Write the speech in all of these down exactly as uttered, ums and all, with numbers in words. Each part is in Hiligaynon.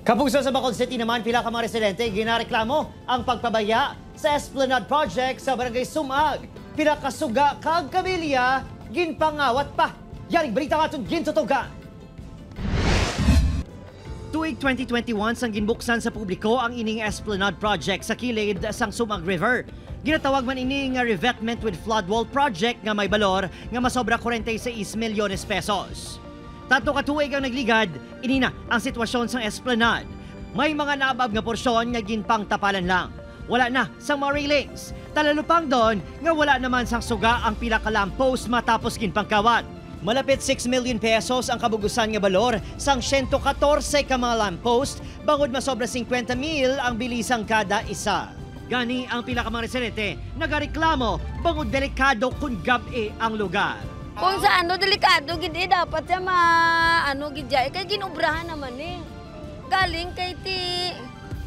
Kapuso sa Bacolod City naman, pila ka mga residente ginareklamo ang pagpabaya sa Esplanade Project sa Barangay Sumag. Pila ka suga kag kabilya ginpangawat pa. Yaring balita nga aton gintutugan. Tuig twenty twenty-one sang ginbuksan sa publiko ang ining Esplanade Project sa kilid sang Sumag River. Ginatawag man ini nga revetment with flood wall project nga may balor nga masobra forty-six milyones pesos. Tatlo ka tuig ang nagligad, ini na ang sitwasyon sang Esplanade. May mga naabab nga porsyon nga ginpangtapalan lang. Wala na sang mga railings. Talalupangdon nga wala naman sang suga ang pila ka lamppost matapos ginpangkawat. Malapit six million pesos ang kabugusan nga balor sang siyento katorse ka mga lamppost, bangod masobra singkwenta mil ang bili sang kada isa. Gani, ang pila ka mga residente nagareklamo bangod delikado kon gab-i ang lugar. Kung sa ano, delikado gid eh, dapat siya ma-, ano gid siya eh, kay ginobrahan naman eh. Galing kay ti,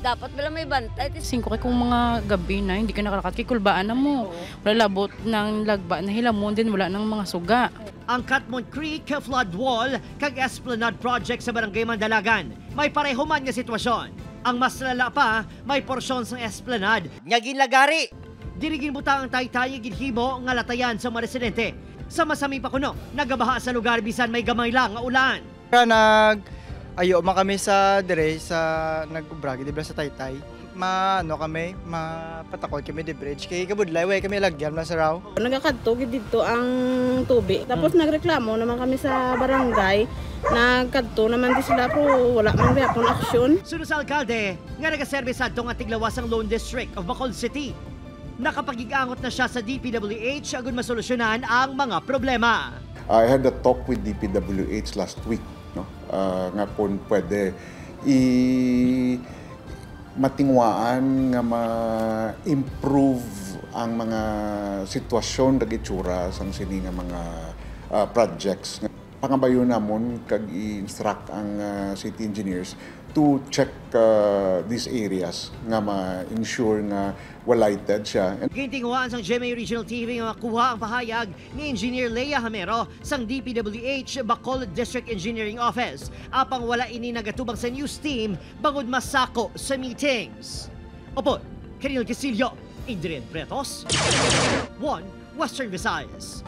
dapat pala may bantay ti. Singko kay kung mga gabi na, hindi ka nakalakat kay kulbaan na mo. Wala labot ng lagba na hilamon din, wala nang mga suga. Ang Catmon Creek flood wall kag Esplanade Project sa Barangay Mandalagan may pareho man nga sitwasyon. Ang mas lala pa, may porsyon sang Esplanade nga ginlagari. Diri ginbutang ang taytay nga ginhimo nga latayan sa mga residente. Sa masami pa kuno, nagabaha sa lugar bisan may gamay lang nga ulan. Kaya nag-ayo man kami sa dire sa nag-ubra gid, di ba, sa taytay. Maano kami, mapatakod kami di bridge. Kay kabudlay, way kami lagyan na sa raw. Nagakadto gid didto ang tubig. Tapos Hmm. nagreklamo naman kami sa barangay. Nagkadto naman di sila, pero wala man gyapon aksyon. Suno sa alkalde nga nagaserbi sa adto nga tiglawas sang Lone District of Bacolod City, nakapagig-angot na siya sa D P W H agud masolusyonan ang mga problema. I had a talk with D P W H last week, no? Ah, nga kung pwede i-, matingwaan nga ma-improve ang mga sitwasyon kag itsura sang sini nga mga, ah, projects. Pangabayon namon kag i-instruct ang, ah, city engineers to check, ah, these areas nga ma-ensure nga wala lighted siya. Gintinguhaan sang G M A Regional T V nga makuha ang pahayag ni Engineer Lea Hamero sang D P W H Bacolod District Engineering Office. Apang wala ini nagatubang sa news team bangod masako sa meetings. Upod kay Neil Casillo, Adrian Bretos, One Western Visayas.